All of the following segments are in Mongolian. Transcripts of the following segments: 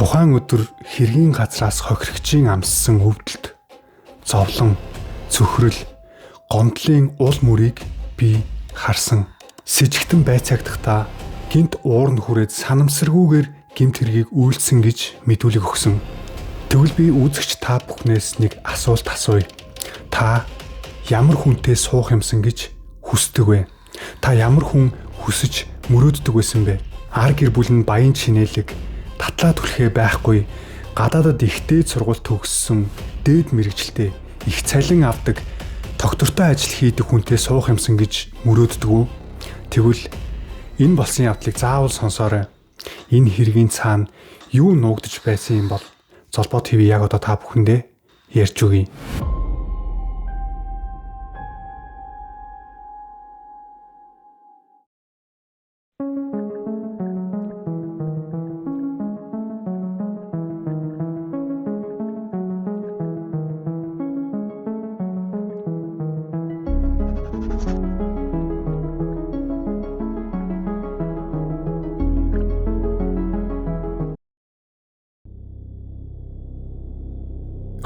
Тухайн өдөр хэргийн газраас хохирогчийн амссан өвдөлт, зовлон, цөхрөл, гомдлын ул мөрийг би харсан. Сэжигтэн байцаагдахдаа гинт уурн хүрээд санамсаргүйгээр гэмт хэргийг үйлдсэн гэж мэдүүлэг өгсөн. Тэгвэл би үзэгч та бүхнээс нэг асуулт асууя. Та ямар хүнтэй суух юмсан гэж хүсдэг вэ? Та ямар хүн хүсэж мөрөөддөг байсан бэ? Ар гэр бүл нь баян чинэлэг, татлаа түлхээ байхгүй, гадаадад ихтэй сургууль төгссөн, дээд мэргэжилтэй, их цалин авдаг, доктортой ажил хийдэг хүнтэй суух юмсан гэж мөрөөддөг үү? Тэгвэл энэ болсон явдлыг заавал сонсоорой. Энэ хэргийн цаана юу нуугдж байсан юм бол Золбоо ТV яг одоо та бүхэндээ ярьж өгье.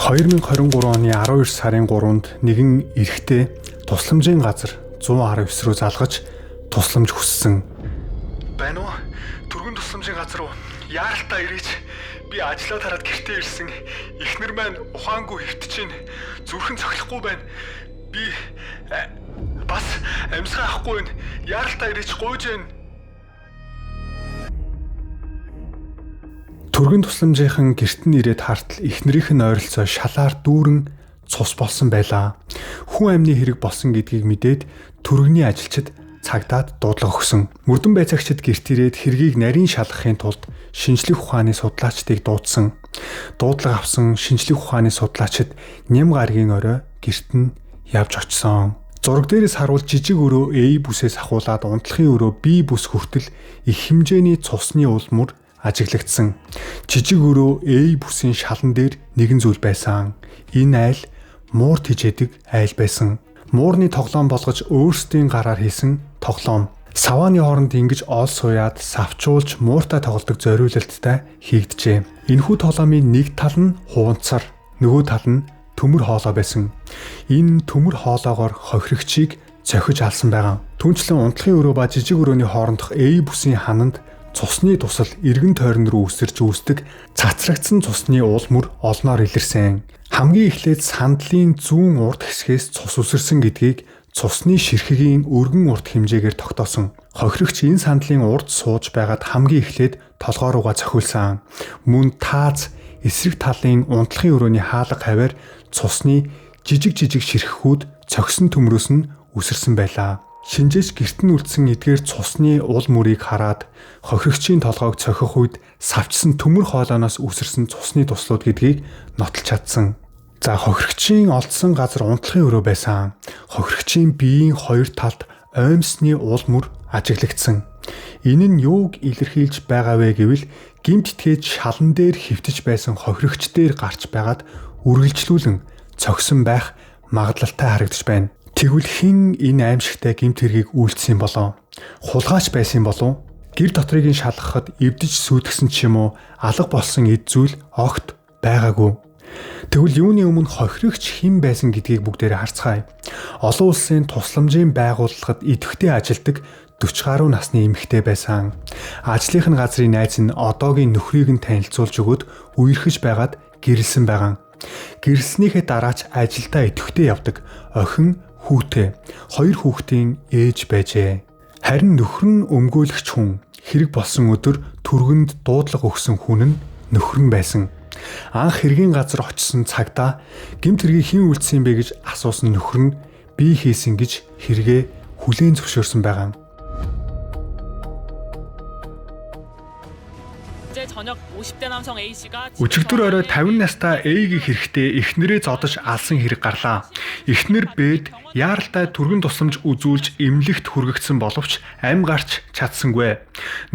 «2023 оны 12 сарын 3-нд нэгэн эрэгтэй тусламжийн газар 119 рүү залгаж тусламж хүссэн. Байна уу? Түргэн тусламжийн газар уу? Яаралтай ирээч. Би ажлаа тараад гэртээ ирсэн. Эхнэр маань ухаангүй хэвтэж чинь. Зүрхэн цохилохгүй байна. Би бас амьсгаа авахгүй байна. Яаралтай ирээч гуйж байна. Түргэн тусламжийнхан гэрт нь ирээд хартал эхнэрийнх нь ойролцоо шалаар дүүрэн цус болсон байлаа. Хүн амны хэрэг болсон гэдгийг мэдээд түргэний ажилчид цагдаад дуудлага өгсөн. Мөрдөн байцаагчид гэрт ирээд хэргийг нарийн шалгахын тулд шинжлэх ухааны судлаачдыг дуудсан. Дуудлага авсан шинжлэх ухааны судлаачид ням гарагийн орой гэрт нь явж очсон. Зураг дээрээс харуул жижиг өрөө A бүсээс ахуулаад унтлахын өрөө B бүс хүртэл их хэмжээний цусны улмөр ажиглагдсан. Жижиг өрөө A бүсийн шалан дээр нэгэн зүйл байсан. Энэ айл муур тижээдэг айл байсан. Муурны тоглоом болгож өөрсдийн гараар хийсэн тоглоом. Савааны хооронд ингэж ол сууяад савчуулж мууртай тоглодог зориулалттай хийгджээ. Энэхүү тоглоомын нэг тал нь хуванцар, нөгөө тал нь төмөр хоолой байсан. Энэ төмөр хоолоогоор хохирогчийг цохиж алсан байгаа. Түүнчлэн унтлахын өрөө ба жижиг өрөөний хоорондох A бүсийн хананд цусны тусал эргэн тойрон руу үсэрч үүсдэг цацрагдсан цусны уул мөр олноор илэрсэн. Хамгийн эхлээд сандлын зүүн урд хэсгээс цус үсэрсэн гэдгийг цусны ширхгийн өргөн урт хэмжээгээр тогтоосон. Хохирогч энэ сандлын урд сууж байгаад хамгийн эхлээд толгой руугаа цохиулсан. Мөн тааз эсрэг талын унтлахын өрөөний хаалга хавиар цусны жижиг ширхгүүд цогсон төмрөөс нь үсэрсэн байлаа. Шинжээч гэрт нь үлдсэн эдгээр цусны ул мөрийг хараад хохирогчийн толгойг цохих үед савчсан төмөр хоолойноос үсэрсэн цусны туслууд гэдгийг нотолж чадсан. За хохирогчийн олдсон газар унтлахын өрөө байсан. Хохирогчийн биеийн хоёр талд оймсны ул мөр ажиглагдсан. Энэ нь юуг илэрхийлж байгаа вэ гэвэл гэмт этгээд шалан дээр хэвтэж байсан хохирогч дээр гарч байгаад үргэлжлүүлэн цогсон байх магадлалтай харагдаж байна. Тэгвэл хэн энэ аимшигтай гэмт хэргийг үйлдсэн юм болов? Хулгайч байсан юм болов? Гэр дотрыг нь шалгахад эвдэж сүйтгэсэн ч юм уу алга болсон эд зүйл огт байгаагүй. Тэгвэл юуны өмнө хохирогч хэн байсан гэдгийг бүгдээрээ харцгаая. Олон улсын тусламжийн байгууллагад идэвхтэй ажилладаг 40 гаруй насны эмэгтэй байсан. Ажлынх нь газрын найз нь одоогийн нөхрийг нь танилцуулж өгөөд үерхэж байгаад гэрэлсэн байгаа. Гэрэлснийхээ дараач ажилдаа идэвхтэй явдаг. Охин хүүтэй хоёр хүүхдийн ээж байжээ. Харин нөхөр нь өмгөөлөгч хүн хэрэг болсон өдөр түргэнд дуудлага өгсөн хүн нь нөхөр нь байсан. Анх хэргийн газар очисон цагтаа гэмт хэргийг хэн үйлдсэн бэ гэж асуусан нөхөр нь би хийсэн гэж хэрэгээ хүлээн зөвшөөрсөн байгаа. 저녁 50대 남성 A 씨가 Өчигдөр орой 50 настай A-гийн хэрэгтэй эхнэрээ зодож алсан хэрэг гарлаа. Эхнэр Б-д яаралтай түргэн тусламж үзүүлж эмнэлэгт хүргэгдсэн боловч амь гарч чадсангүй.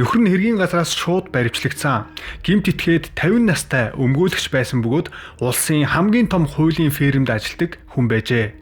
Нөхөр нь хэргийн газраас шууд баривчлагдсан. Гэмт этгээд 50 настай өмгөөлөгч байсан бөгөөд улсын хамгийн том хуулийн фирмд ажилладаг хүн байжээ.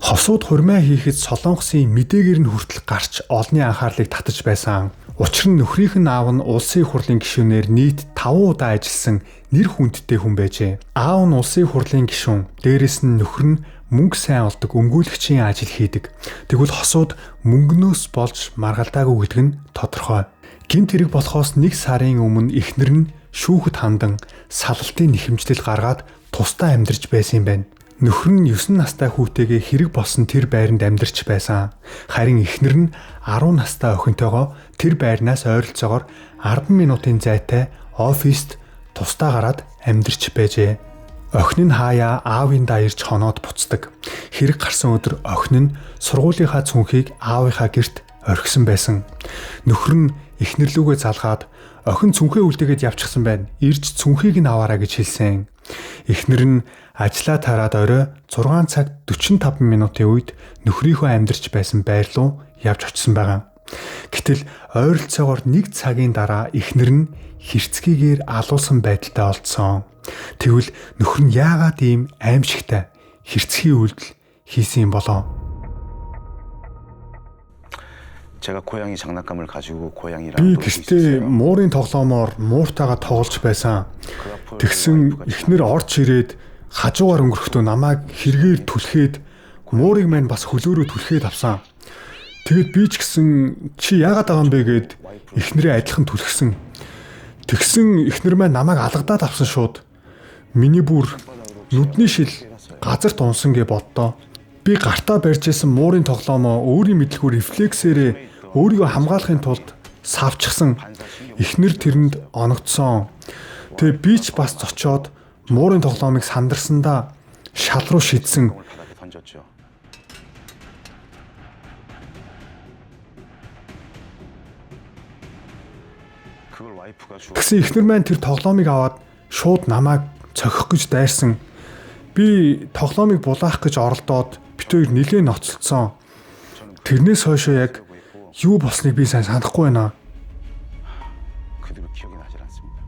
Хосууд хурмаа хийхэд Солонгосын мэдээгээр нь хүртэл гарч олонний анхаарлыг татаж байсан. Учир нь нөхрийнх нь аав нь улсын их хурлын гишүүнээр нийт 5 удаа ажилласан нэр хүндтэй хүн байжээ. Аав нь улсын их хурлын гишүүн, дээрэс нь нөхөр нь мөнгө сайн олдог өмгөөлөгчийн ажил хийдэг. Тэгвэл хосууд мөнгнөөс болж маргалдаагүй гэдэг нь тодорхой. Гэмт хэрэг болохоос 1 сарын өмнө эхнэр нь шүүхэд хандан салалтын нэхэмжлэл гаргаад тусдаа амьдарч байсан юм байна. Нөхөр нь 9 настай хүүтэйгээ хэрэг болсон тэр байранд амьдарч байсан. Харин эхнэр нь 10 настай охинтойгоо тэр байрнаас ойролцоогоор 10 минутын зайтай оффист тусдаа гараад амьдарч байжээ. Охин нь хаяа аавындаа ирж хоноод буцдаг. Хэрэг гарсан өдөр охин нь сургуулийнхаа цүнхийг аавынхаа гэрт орхисон байсан. Нөхөр нь эхнэр лүүгээ залгаад охин цүнхээ үлдээгээд явчихсан байна. Ирж цүнхийг нь аваарай гэж хэлсэн. Эхнэр нь ажлаа тараад орой 6 цаг 45 минутын үед нөхрийнхөө амьдарч байсан байр руу явж очисон байгаа. Гэтэл ойролцоогоор 1 цагийн дараа эхнэр нь хэрцгийгээр алуулсан байдалтай олдсон. Тэгвэл нөхөр нь яагаад ийм аимшигтай хэрцгий үйлдэл хийсэн юм болоо? 제가 고양이 장난감을 가지고 고양이랑 Би гэртээ муурын тоглоомоор мууртайгаа тоглож байсан. Тэгсэн эхнэр орж ирээд хажуугаар өнгөрөхдөө намайг хэрэгээр түлхээд муурыг маань бас хөлөөрөө түлхээд авсан. Тэгэд би ч гэсэн чи яагаад байгаа юм бэ гэд эхнэрээ адилхан түлхсэн. Тэгсэн эхнэр маань намайг алгадаад авсан шууд. Миний бүр нүдний шил газарт унсан гэ боддоо. Би гартаа барьж исэн муурын тоглоомоо өөрийн мэдлгүй рефлексээрээ өөрийгөө хамгаалахын тулд савчсан. Эхнэр тэрэнд оногдсон. Тэгээ би ч бас зочоод муурын тоглоомыг сандарсандаа шал руу шидсэн. 바닥에 던졌죠. 그걸 와이프가 주워 Тэгсэн эхнэр маань тэр тоглоомыг аваад шууд намайг цохих гэж дайрсан. Би тоглоомыг булаах гэж оролдоод бит хоёр нэлээд ноцолцсон. Тэрнээс хойшоо яг юу болсныг би сайн санахгүй байна. 그 뒤로 기억이 나질 않습니다.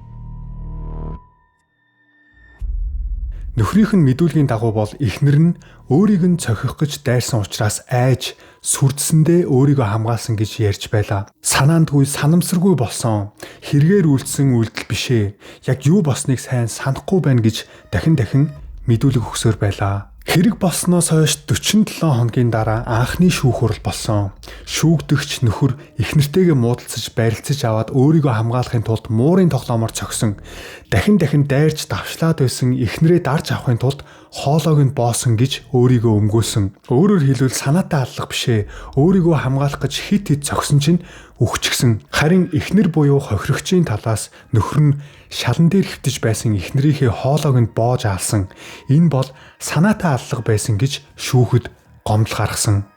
Нөхрийнх нь мэдүүлгийн дагуу бол эхнэр нь өөрийг нь цохих гэж дайрсан учраас айж сүрдсэндээ өөрийгөө хамгаалсан гэж ярьж байлаа. Санаандгүй, санамсаргүй болсон. Хэрэгээр үйлдсэн үйлдэл биш ээ. Яг юу болсныг сайн санахгүй байна гэж дахин дахин мэдүүлэг өгсөөр байлаа. Хэрэг болсноос хойш 47 хоногийн дараа анхны шүүх хурал болсон. Шүүгдэгч нөхөр эхнэртэйгээ муудалцаж барилцаж аваад өөрийгөө хамгаалахын тулд муурын тоглоомоор цогсон. Дахин дахин дайрч давшлаад байсан эхнэрээ дарж авахын тулд хоолойг нь боосон гэж өөрийгөө өмгөөлсөн. Өөрөөр хэлбэл санаатай аллах биш ээ. Өөрийгөө хамгаалах гэж хит хит цогсон чинь үхчихсэн. Харин эхнэр буюу хохирогчийн талаас нөхөр нь шалан дээр хэвтэж байсан эхнэрийнхээ хоолойг нь боож аалсан. Энэ бол санаатай аллага байсан гэж шүүхэд гомдол гаргасан.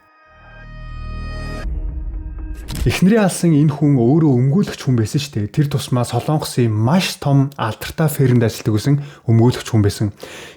Эхнэрээ алсан энэ хүн өөрөө өмгөөлөгч хүн байсан шүү дээ. Тэр тусмаа Солонгосын маш том алдартай фермд ажилладаг байсан өмгөөлөгч хүн байсан.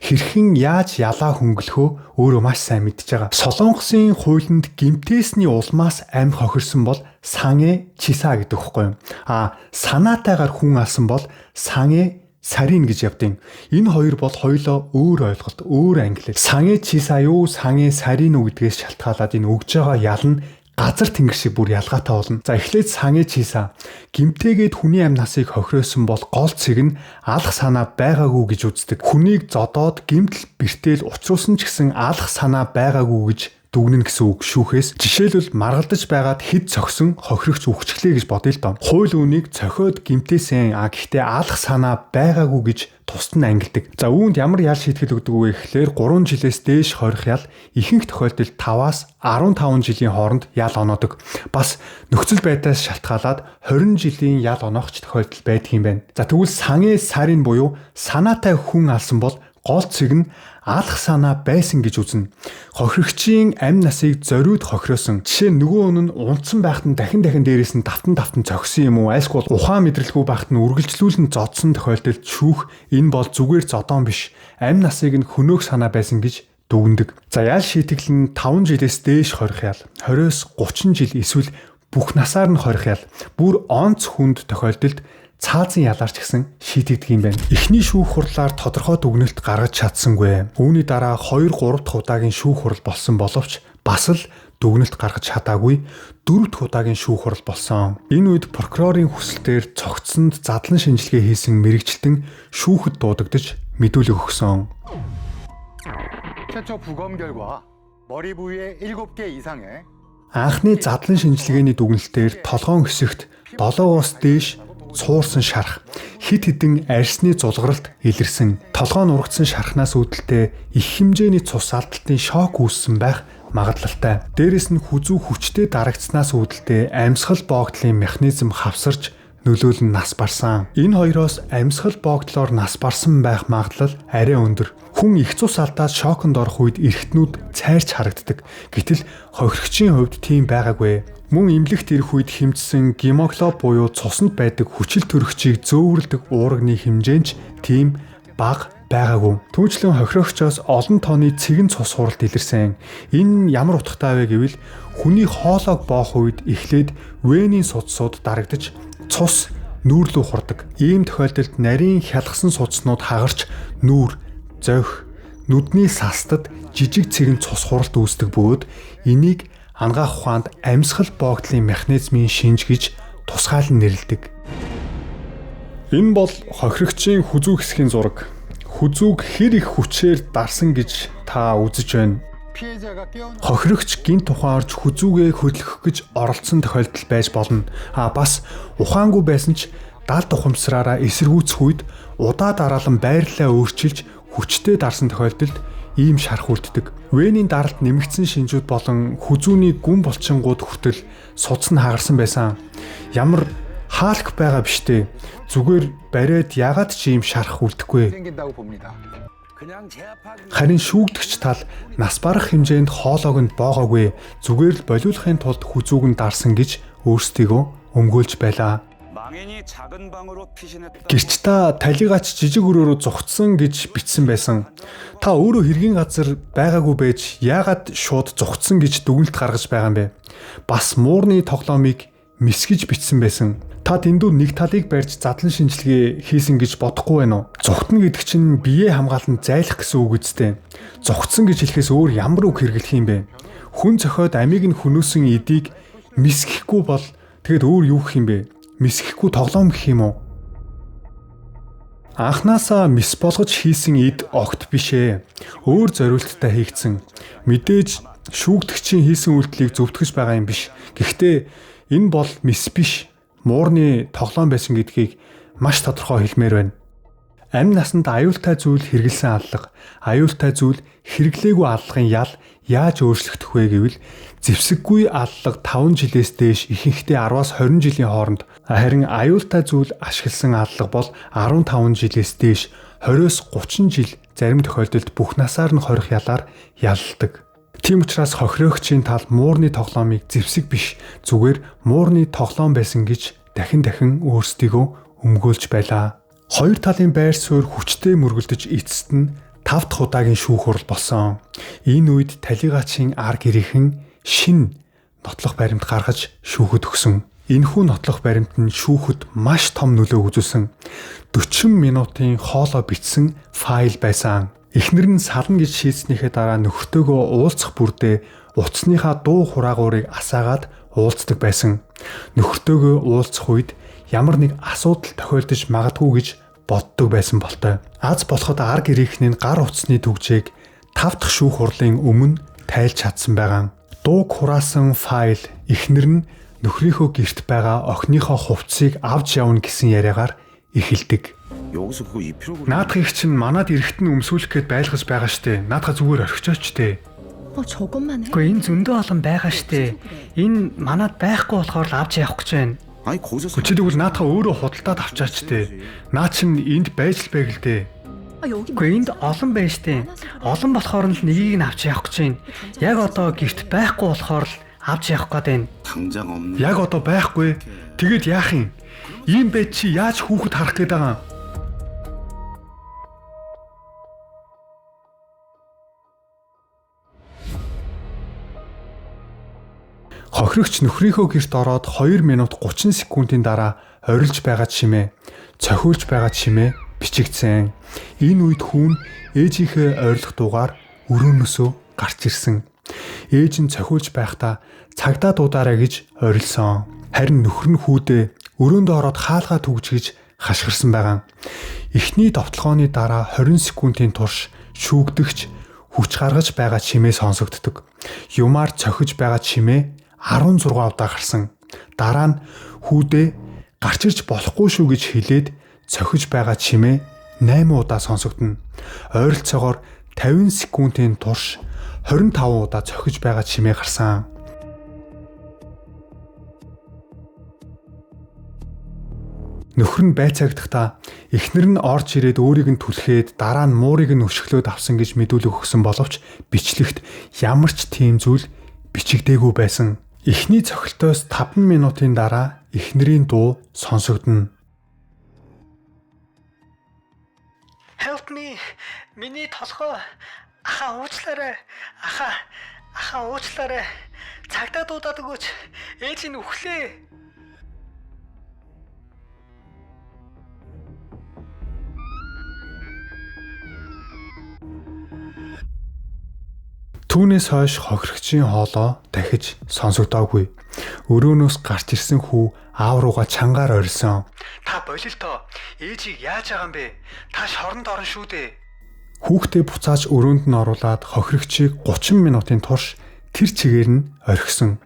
Хэрхэн яаж ялаа хөнгөлөхөө өөрөө маш сайн мэдж байгаа. Солонгосын хуулинд гэмтээсний улмаас амь хохирсон бол сангэ чиса гэдэг байхгүй юу? А санаатайгаар хүн алсан бол сангэ сарин гэж явдیں۔ Энэ хоёр бол хоёулаа өөр ойлголт, өөр ангилал. Сангэ чиса юу, сангэ сарин уу гэдгээс шалтгаалаад энэ өгж байгаа ял нь газар тэнгэр шиг бүр ялгаатай болно. За эхлээд сангэ чиса. Гэмтээгээд хүний амь насыг хохироосон бол гол цэг нь алах санаа байгаагүй гэж үздэг. Хүнийг зодоод гэмтэл бэртэл учруулсан ч гэсэн алах санаа байгаагүй гэж дүгнэн гэсэн үг шүүхээс жишээлбэл маргалдаж байгаад хэд цогсон хохирогч үхчихлээ гэж бодъё л доо. Хууль үүнийг цохиод гэмтээсэн а гэхдээ алах санаа байгаагүй гэж тусад нь ангилдаг. За үүнд ямар ял шийтгэл өгдөг вэ гэхлээр 3 жилээс дээш хорих ял ихэнх тохиолдолд 5-аас 15 жилийн хооронд ял оноодог. Бас нөхцөл байдлаас шалтгаалаад 20 жилийн ял оноох ч тохиолдол байдаг юм байна. За тэгвэл сангэ сарин буюу санаатай хүн алсан бол гол цэг нь алах санаа байсан гэж үзнэ. Хохирогчийн амь насыг зориуд хохироосон. Жишээ нь нөгөө хүн нь унтсан байхад нь дахин дахин дээрээс нь давтан давтан цогсон юм уу? Альсгүй ухаан мэдрэлгүй байхад нь үргэлжлүүлэн зодсон тохиолдолд шүүх энэ бол зүгээр зодоон биш. Амь насыг нь хөнөөх санаа байсан гэж дүгнэдэг. За ял шийтгэл нь 5 жилээс дээш хорих ял, 20-оос 30 жил эсвэл бүх насаар нь хорих ял. Бүр онц хүнд тохиолдолд цаазын ялаарч гисэн шийдэгдэг юм байна. Эхний шүүх хурлаар тодорхой дүгнэлт гаргаж чадсангүй. Үүний дараа 2 3 дахь удаагийн шүүх хурал болсон боловч бас л дүгнэлт гаргаж чадаагүй 4 дахь удаагийн шүүх хурал болсон. Энэ үед прокурорын хүсэлтээр цогцсонд задлан шинжилгээ хийсэн мэрэгчлэн шүүхэд дуудагдаж мэдүүлэг өгсөн. 최초 부검 결과 머리 부위에 7개 이상의 Анхны задлан шинжилгээний дүгнэлтээр толгоон хэсэгт 7-оос дээш цуурсан шарх хит хідэн арьсны зулгаралт илэрсэн. Толгоо нь ургацсан шархнаас үүдэлтэй их хэмжээний цус алдалтын шок үүссэн байх магадлалтай. Дээрээс нь хүзүү хүчтэй дарагдсанаас үүдэлтэй амьсгал боогдлын механизм хавсарч нөлөөлөн нас барсан. Энэ хоёроос амьсгал боогдлоор нас барсан байх магадлал арай өндөр. Хүн их цус алдаад шоконд орох үед эргэтнүүд цайрч харагддаг. Гэтэл хохирогчийн хувьд тийм байгаагүй. Мөн эмнэлэгт ирэх үед хэмжсэн гемоглоб буюу цуснд байдаг хүчил төрөгчийг зөөвөрлөдөг уурагны хэмжээ нь тийм бага байгаагүй. Түүнчлэн хохирогчоос олон тооны цэгэн цус хуралд илэрсэн. Энэ ямар утгатай вэ гэвэл хүний хоолойг боох үед эхлээд венийн судсууд дарагдаж цус нүүр лүү хурдаг. Ийм тохиолдолд нарийн хялгасан судснууд хагарч нүүр, зовх, нүдний састад жижиг цэгэн цус хуралд үүсдэг бөгөөд энийг анагаах ухаанд амьсгал боогдлын механизмын шинж гэж тусгаалan нэрлэдэг. Энэ бол хохирогчийн хүзүү хэсгийн зураг. Хүзүүг хэр их хүчээр дарсан гэж та үзэж байна. 피해자가 깨어나 Хохирогч гинт ухаан орж хүзүүгээ хөдлөх гэж оролцсон тохиолдол байж болно. А бас ухаангүй байсан ч далд ухамсараараа эсэргүүцэх үед удаа дараалан байрлалаа өөрчилж хүчтэй дарсан тохиолдолд ийм шарх үлддэг. Венийн даралт нэмэгдсэн шинжүүд болон хүзүүний гүн булчингууд хүртэл судас нь хагарсан байсан. Ямар хаалх байгаа биш үү? Зүгээр бариад ягаад ч ийм шарх үлдэхгүй. 생긴다고 봅니다. Харин шүүгдэгч тал нас барах хэмжээнд хоолойг нь боогоогүй, зүгээр л болиулахын тулд хүзүүг нь дарсан гэж өөрсдийгөө өмгөөлж байлаа. 망인이 작은 방으로 피신했다. Гэрч та талигаач жижиг өрөөрөө зугтсан гэж бичсэн байсан. Та өөрөө хэргийн газар байгаагүй байж яагаад шууд зугтсан гэж дүгнэлт гаргаж байгаа юм бэ? Бас муурны тоглоомыг мисгэж бичсэн байсан. Та дэндүү нэг талыг барьж задлан шинжилгээ хийсэн гэж бодохгүй байна уу? Зугтна гэдэг чинь биеэ хамгаалан зайлах гэсэн үг үстэй. Зугтсан гэж хэлэхээс өөр ямар үг хэрэглэх юм бэ? Хүн цохиод амийг нь хөнөөсөн эдийг мисгэхгүй бол тэгэд өөр юу гэх юм бэ? Мисгэхгүй тоглоом гэх юм уу? Анхнаасаа мис болгож хийсэн эд огт биш ээ. Өөр зориулттай хийгдсэн. Мэдээж шүүгдэгчийн хийсэн үйлдэлийг зөвтгөж байгаа юм биш. Гэхдээ энэ бол мис биш. Муурны тоглоом байсан гэдгийг маш тодорхой хэлмээр байна. Амь насанд аюултай зүйл хэрэглэсэн аллага, аюултай зүйл хэрэглээгүй аллагын ял яаж өөрчлөгдөх вэ гэвэл зэвсэггүй аллага 5 жилээс дээш ихэнхдээ 10-аас 20 жилийн хооронд, харин аюултай зүйл ашигласан аллага бол 15 жилээс дээш 20-оос 30 жил зарим тохиолдолд бүх насаар нь хорих ялаар ялладаг. Тийм учраас хохирогчийн тал муурны тоглоомыг зэвсэг биш, зүгээр муурны тоглоом байсан гэж дахин дахин өөрсдийгөө өмгөөлж байлаа. Хоёр талын байр суурь хүчтэй мөргөлдөж эцэст нь 5 дахь удаагийн шүүх хурал болсон. Энэ үед талигаачийн ар гэрийнхэн шинэ нотлох баримт гаргаж шүүхэд өгсөн. Энэхүү нотлох баримт нь шүүхэд маш том нөлөөг үзүүлсэн. 40 минутын хоолой бичсэн файл байсан. Эхнэр нь сална гэж шийдснийхээ дараа нөхөртөөгөө уулзах бүрдээ утасныхаа дуу хураагуурыг асаагаад уулздаг байсан. Нөхөртөөгөө уулзах үед ямар нэг асуудал тохиолдож магадгүй гэж боддог байсан болтой. Аз болоход ар гэрийнхний гар утасны түгжээг 5 дахь шүүх хурлын өмнө тайлж чадсан байгаа. Дууг хураасан файл эхнэр нь нөхрийнхөө гэрт байгаа охиныхоо хувцсыг авч явна гэсэн яриагаар эхэлдэг. 여기서 그거 입히라고 Наадхыг чинь манад эрэхт нь өмсүүлэх гээд байлгаж байгаа штэ. Наадха зүгээр орхичооч тээ. 저것만 해? Үгүй энэ зөндөө олон байгаа штэ. Энэ манад байхгүй болохоор л авч явах гэж байна. 아니 거기서 Чи тэгвэл наадха өөрөө худалдаад авчаач тээ. Наа чин энд байж л байг л дээ. 아, 여기 Үгүй энд олон байна штэ. Олон болохоор нь л нэгийг нь авч явах гэж байна. Яг одоо гэрт байхгүй болохоор л авч явах гээд байна. 당장 없는 Яг одоо байхгүй. Тэгээд яах юм? Ийм байж чи яаж хүүхэд харах гээд байгаа юм? Хохирогч нөхрийнхөө гэрт ороод 2 минут 30 секундын дараа орилж байгаа чимээ, цохиулж байгаа чимээ бичигдсэн. Энэ үед хүүн ээжийнхээ ойрлох дуугаар өрөөнөөсөө гарч ирсэн. Ээж нь цохиулж байхдаа цагдаа дуудаарай гэж орилсон. Харин нөхөр нь хүүдээ өрөөндөө ороод хаалгаа түгж гэж хашгирсан байгаа. Эхний довтлогооны дараа 20 секундын турш шүүгдэгч хүч гаргаж байгаа чимээ сонсогддог. Юмар цохиж байгаа чимээ 16 удаа гарсан. Дараа нь хүүдээ гарч ирж болохгүй шүү гэж хэлээд цохиж байгаа чимээ 8 удаа сонсогдно. Ойролцоогоор 50 секундын турш 25 удаа цохиж байгаа чимээ гарсан. Нөхөр нь байцаагдахдаа эхнэр нь орж ирээд өөрийг нь түлхээд дараа нь муурыг нь өшөглөөд авсан гэж мэдүүлэг өгсөн боловч бичлэгт ямар ч тийм зүйл бичигдээгүй байсан. Эхний цохилтоос 5 минутын дараа эхнэрийн дуу сонсогдоно. Help me. Миний толгой. Ахаа уучлаарай. Ахаа уучлаарай. Цагдаа дуудаад өгөөч. Ээж нь үхлээ. Түүнээс хойш хохирогчийн хоолой дахиж сонсогдоогүй. Өрөөнөөс гарч ирсэн хүү аав руугаа чангаар орилсон. Та болилтоо. Ээжийг яаж байгаа юм бэ? Та шоронд орно шүү дээ. Хүүхдээ буцааж өрөөнд нь оруулаад хохирогчийг 30 минутын турш тэр чигээр нь орхисон.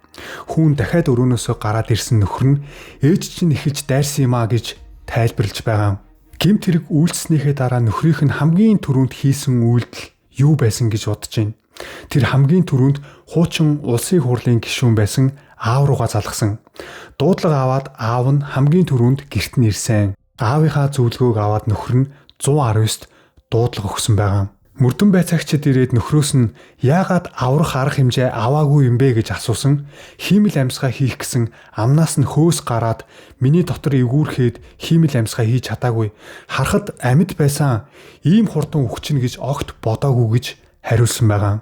Хүүн дахиад өрөөнөөсөө гараад ирсэн нөхөр нь ээж чинь эхэлж дайрсан юм а гэж тайлбарлаж байгаа. Гэмт хэрэг үйлдснийхээ дараа нөхрийнх нь хамгийн түрүүнд хийсэн үйлдэл юу байсан гэж бодож байна. Тэр хамгийн түрүүнд хуучин улсын хурлын гишүүн байсан аав руугаа залгасан. Дуудлага аваад аав нь хамгийн түрүүнд гэрт нь ирсэн. Аавынхаа зөвлөгөөг аваад нөхөр нь 119-т дуудлага өгсөн байгаа. Мөрдөн байцаагчид ирээд нөхрөөс нь яагаад аврах арга хэмжээ аваагүй юм бэ гэж асуусан. Хиймэл амьсгаа хийх гэсэн амнаас нь хөөс гараад миний дотор эвгүүрхэд хиймэл амьсгаа хийж чадаагүй. Харахад амьд байсан. Ийм хурдан үхчихнэ гэж огт бодоогүй гэж хариулсан байгаа.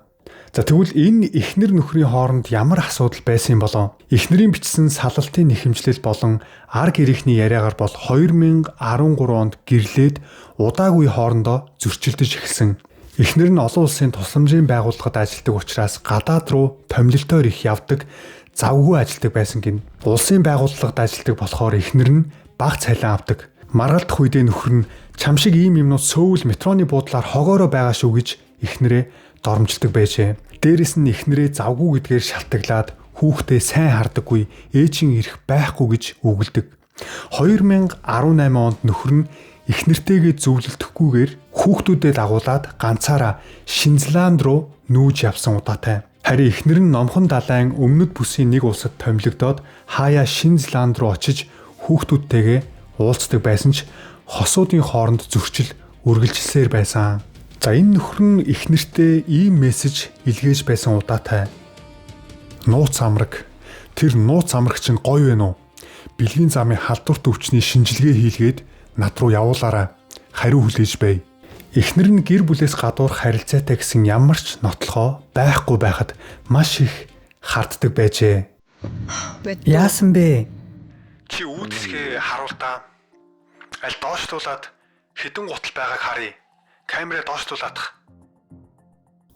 За тэгвэл энэ эхнэр нөхрийн хооронд ямар асуудал байсан юм болов? Эхнэрийн бичсэн салалтын нэхэмжлэл болон ар гэрийнхний яриагаар бол 2013 онд гэрлээд удаагүй хоорондоо зөрчилдөж эхэлсэн. Эхнэр нь олон улсын тусламжийн байгууллагад ажилладаг учраас гадаад руу томилолтоор их явдаг, завгүй ажилладаг байсан гин. Улсын байгууллагад ажилладаг болохоор эхнэр нь бага цалин авдаг. Маргалдах үедээ нөхөр нь чам шиг ийм юмнууд Сөүл метроны буудлаар хогоороо байгаа шүү гэж эхнэрээ доромжлдог байжээ. Дээрэс нь эхнэрээ завгүй гэдгээр шалтгаглаад хүүхдээ сайн хардаггүй, ээжийн эрх байхгүй гэж үгэлдэг. 2018 онд нөхөр нь эхнэртэйгээ зөвлөлдөхгүйгээр хүүхдүүдэд дагуулад ганцаараа Шинзланд руу нүүж явсан удаатай. Харин эхнэр нь Номхон далайн өмнөд бүсийн нэг улсад томилогдоод хаяа Шинзланд руу очиж хүүхдүүдтэйгээ уулздаг байсан ч хосуудын хооронд зөрчил үргэлжилсээр байсан. За энэ нөхөр нь эхнэртээ ийм мессеж илгээж байсан удаатай. Нууц амраг. Тэр нууц амраг чинь гоё вэ нү? Бэлгийн замын халдварт өвчний шинжилгээ хийлгээд над руу явуулаарай. Хариу хүлээж бай. Эхнэр нь гэр бүлээс гадуур харилцаатай гэсэн ямар ч нотлохоо байхгүй байхад маш их харддаг байжээ. Яасан бэ? Чи үүдсгээ харуул та. Аль доошлуулад хэдэн гутал байгааг харъя. Камераа доошлуулаадах.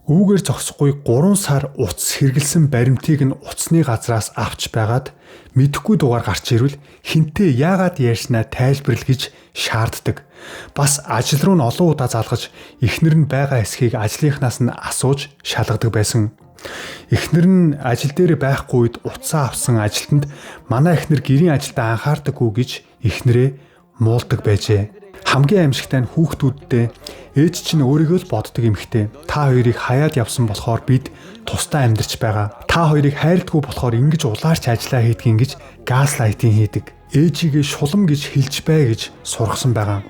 Үүгээр зогсохгүй 3 сар утас хэрэгэлсэн баримтыг нь утасны газраас авч байгаад мэдэхгүй дугаар гарч ирвэл хинтээ яагаад ярьснаа тайлбарл гэж шаарддаг. Бас ажил руу нь олон удаа залгаж эхнэр нь байгаа эсхийг ажлынхнаас нь асууж шалгадаг байсан. Эхнэр нь ажил дээр байхгүй үед утсаа авсан ажилтнанд манай эхнэр гэрийн ажилдаа анхаардаггүй гэж эхнэрээ муулдаг байжээ. Хамгийн аимшигтай нь хүүхдүүддээ ээж чинь өөрийгөө л боддог эмэгтэй. Та хоёрыг хаяад явсан болохоор бид тусдаа амьдарч байгаа. Та хоёрыг хайрдаггүй болохоор ингэж улаарч ажиллаа хийдгийг ингэж газлайтинг хийдэг. Ээжигээ шулам гэж хэлж бай гэж сургасан байгаа.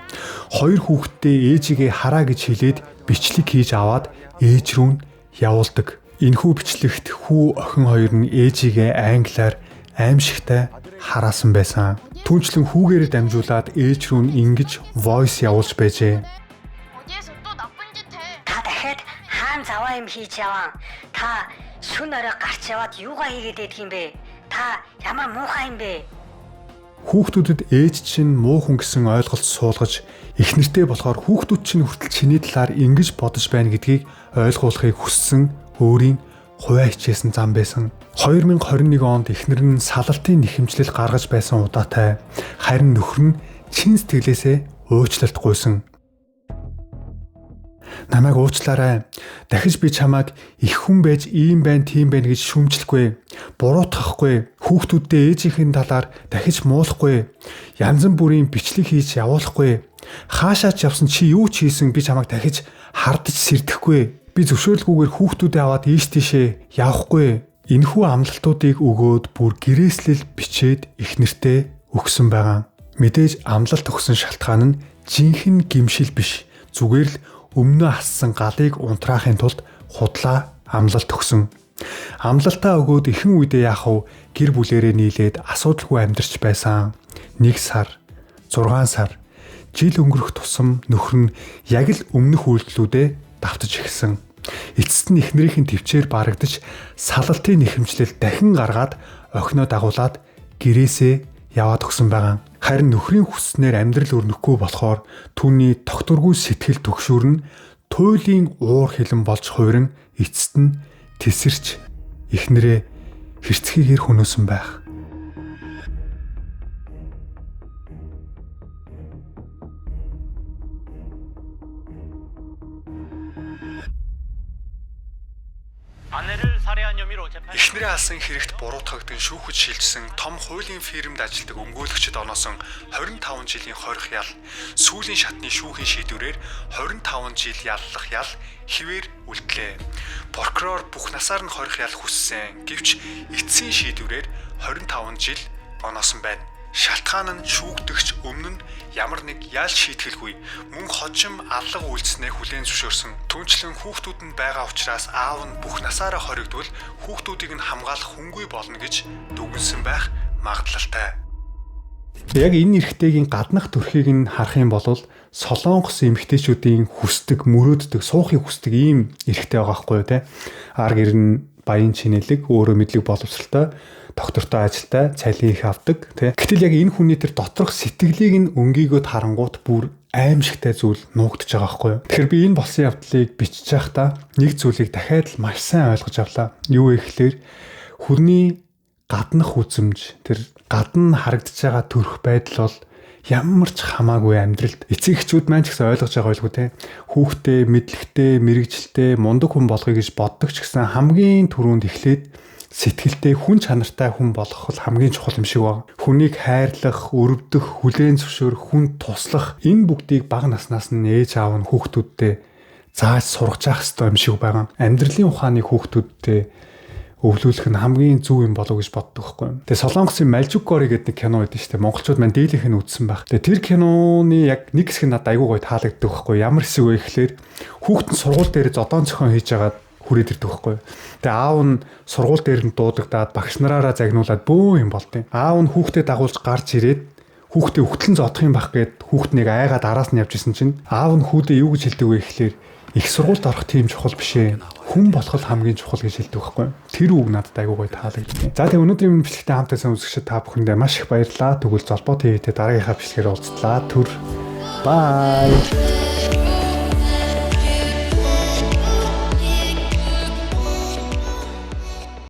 Хоёр хүүхэдтэй ээжигээ хараа гэж хэлээд бичлэг хийж аваад ээж рүү нь явуулдаг. Энэхүү бичлэгт хүү охин хоёр нь ээжигээ англиар аимшигтай хараасан байсан. Түүнчлэн хүүгээрээ дамжуулаад ээж рүү нь ингэж voice явуулж байжээ. Та дахиад хаан заваа юм хийж яваа. Та шүн орой гарч яваад юугаа хийгээд байдаг юм бэ? Та ямар муухай юм бэ? Хүүхдүүдэд ээж чинь муу хүн гэсэн ойлголт суулгаж эхнэртэй болохоор хүүхдүүд чинь хүртэл чиний талаар ингэж бодож байна гэдгийг ойлгуулахыг хүссэн өөрийн хувиа хичээсэн зам байсан. 2021 онд эхнэр нь салалтын нэхэмжлэл гаргаж байсан удаатай. Харин нөхөр нь чин сэтгэлээсээ уучлалт гуйсан. Намайг уучлаарай. Дахиж би чамайг их хүн байж ийм байна, тийм байна гэж шүүмжлэхгүй. Буруутгахгүй. Хүүхдүүддээ ээжийнхэн талаар дахиж муулахгүй. Янз бүрийн бичлэг хийж явуулахгүй. Хаашаа ч явсан чи юу ч хийсэн би чамайг дахиж хардаж сэрдэхгүй. Би зөвшөөрлгүйгээр хүүхдүүдээ аваад ийш тийшээ явахгүй. Энэхүү амлалтуудыг өгөөд бүр гэрээслэл бичээд их нэртэй өгсөн байгаа. Мэдээж амлалт өгсөн шалтгаан нь жинхэнэ гимшил биш. Зүгээр л өмнөө ассан галыг унтраахын тулд худлаа амлалт өгсөн. Амлалтаа өгөөд ихэнх үедээ яах вэ? Гэр бүлэрээ нийлээд асуудалгүй амьдарч байсан. 1 сар, 6 сар, жил өнгөрөх тусам нөхөр нь яг л өмнөх үйлдэлүүдээ давтаж эхэлсэн. Эцэст нь эхнэрийнх нь төвчээр барагдаж салалтын нэхэмжлэл дахин гаргаад охиноо дагуулад гэрээсээ яваад өгсөн байгаа. Харин нөхрийн хүсснээр амьдрал өрнөхгүй болохоор түүний тогтворгүй сэтгэл түгшүүр нь туйлын уур хилэн болж хувиран эцэст нь тесэрч эхнэрээ хэрцгийгээр хөнөөсөн байх. Эхнэрээ алсан хэрэгт буруутгагдан шүүхэд шилжсэн том хуулийн фирмд ажилладаг өмгөөлөгчд оноосон 25 жилийн хорих ял, сүүлийн шатны шүүхийн шийдвэрээр 25 жил яллах ял хിവэр үлдлээ. Прокурор бүх насаар нь хорих ял хүссэн. Гэвч эцсийн шийдвэрээр 25 жил оноосон байна. Шалтгаан нь шүүгдэгч өмнө нь ямар нэг ял шийтгэлгүй мөн хожим аллага үйлснээ хүлээн зөвшөөрсөн. Түүнчлэн хүүхдүүд нь байгаа учраас аав нь бүх насаараа хоригдвол хүүхдүүдийг нь хамгаалах хүнгүй болно гэж дүгнсэн байх магадлалтай. Яг энэ эрэгтэйгийн гаднах төрхийг нь харах юм бол Солонгос эмэгтэйчүүдийн хүсдэг, мөрөөддөг, суухыг хүсдэг ийм эрэгтэй байгаа байхгүй юу те. Ар гэр нь баян чинэлэг, өөрөө мэдлэг боловсралтай, доктортой ажилтай, цалин их авдаг тий. Гэтэл яг энэ хүний тэр доторх сэтгэлийг нь өнгийгөөд харангуут бүр аимшигтай зүйл нуугдж байгаа байхгүй юу. Тэгэхээр би энэ болсон явдлыг бичиж байхдаа нэг зүйлийг дахиад л маш сайн ойлгож авлаа. Юу вэ гэхээр хүний гаднах үзэмж, тэр гадна харагдаж байгаа төрх байдал бол ямар ч хамаагүй амьдралд эцэг эхчүүд маань ч гэсэн ойлгож байгаа байлгүй те. Хүүхдээ мэдлэгтэй, мэрэгжилтэй, мундаг хүн болгоё гэж боддог ч гэсэн хамгийн түрүүнд эхлээд сэтгэлтэй, хүн чанартай хүн болох бол хамгийн чухал юм шиг байна. Хүнийг хайрлах, өрөвдөх, хүлээн зөвшөөрөх, хүн туслах энэ бүгдийг бага наснаас нь ээж аав нь хүүхдүүддээ зааж сургаж явах хэрэгтэй юм шиг байгаа. Амьдралын ухааныг хүүхдүүддээ өвлүүлэх нь хамгийн зөв юм болов гэж боддог байхгүй юу. Тэгээ Солонгосын Малжуггори гэдэг нэг кино байдаг шүү дээ. Монголчууд маань дийлийнх нь үзсэн байх. Тэгээ тэр киноны яг нэг хэсэг нь надад айгүй гоё таалагддаг байхгүй юу. Ямар хэсэг вэ гэхлээр хүүхэд нь сургууль дээр зодоон зохион хийж агаад хүрээд ирдэг байхгүй юу. Тэгээ аав нь сургууль дээр нь дуудагдаад багш нараараа загнуулаад бөө юм болдیں۔ Аав нь хүүхдээ дагуулж гарч ирээд хүүхдээ өгтлэн зодох юм байх гээд хүүхднийг айгаад араас нь явж исэн чинь аав нь хүүдээ юу гэж хэлдэг вэ гэхлээр их сургуульд орох тийм чухал биш ээ. Хүн болох л хамгийн чухал гэж хэлдэг байхгүй юу. Тэр үг надад айгүй гоё таалагдав. За тэгээ өнөөдрийн минь бичлэгтэй хамт байсан үзэгчид та бүхэндээ маш их баярлалаа. Тэгвэл Золбоо ТV-тэй дараагийнхаа бичлэгээр уулзлаа. Түр. Bye.